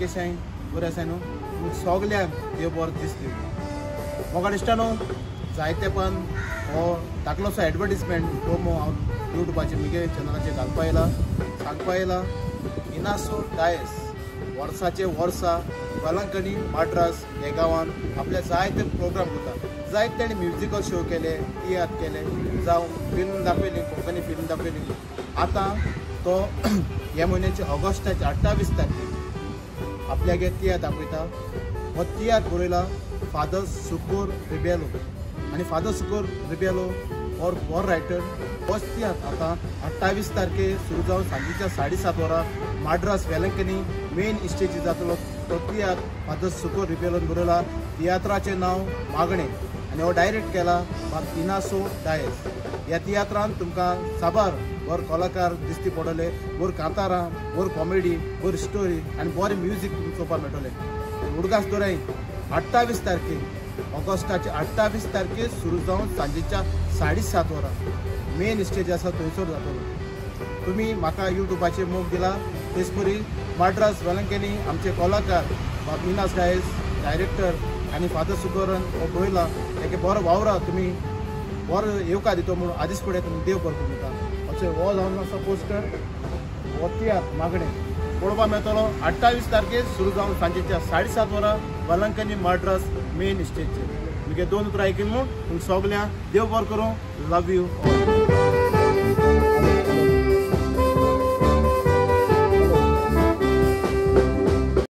केशें बरें आसा न्हू. सगल्यांक देव बरो दीस दिवं. मोगाळ इश्टानो, जायते पण हो धाकलोसो एडवर्टीजमेंट प्रोमो हांव यूट्यूबाचेर म्हगे चॅनलाचेर घालपा येयला, सांगपा येयला. इनासो डायस वर्साचे वर्सा वेलंकणी माड्रास हे गांवान आपल्या जायते प्रोग्राम करता. जायते ताणें म्युजिकल शो केले, तियात्र केले, जावं फिल्म दाखयली, कोंकणी फिल्म दाखयली. आतां तो ह्या म्हयन्याचे ऑगस्टाचे 28 तारखेक आपल्यागे तियात्र दाखयता. हो तियात्र बरयला फादर सुकोर रिबेलो आनी फादर सुकोर रिबेलो हो बरो रायटर. होच तियात्र आतां 28 तारखेर सुरू जावन सांजेच्या 7:30 वरां माड्रास वेलंकणी मेन स्टेजीर जातलो तो तियात्र फादर सुकोर रिबेलोन बरयला. तियात्राचें नांव मागणें आनी हो डायरेक्ट केला इनासो डायस. ह्या तियात्रान तुमकां साबार बरो कलाकार दिश्टी पडटले, बरी कांतारां, बरी कॉमेडी, बरी स्टोरी आनी बरें म्युजीक तुमकां चोवपाक मेळटलें. उडगास दवराय 28 तारखेक ऑगस्टाचे 28 तारखेर सुरू जावन सांजेच्या 7:30 वरां मेन स्टेज आसा थंयसर जातलो. तुमी म्हाका यूट्यूबाचेर मोग दिला तेच परी माड्रास वेलंकणी आमचे कलाकार बाब इनास डायस डायरेक्टर आनी फादर सुकोरन हो बरयला तेका बरो वावरा तुमी बरो येवकार दितो म्हणून आदीच फुडें तुमी देव बरो करूं. अशें हो जावन आसा पोस्टर, हो तियात्र मागणें पळोवपाक मेळटलो 28 तारखेर सुरू जावन सांजेच्या 7:30 वरां वेलंकणी माड्रास मेन स्टेजचेर. म्हगे दोन उतरां आयकून म्हूण तुमकां सगल्यांक देव बरो करूं. Love you all.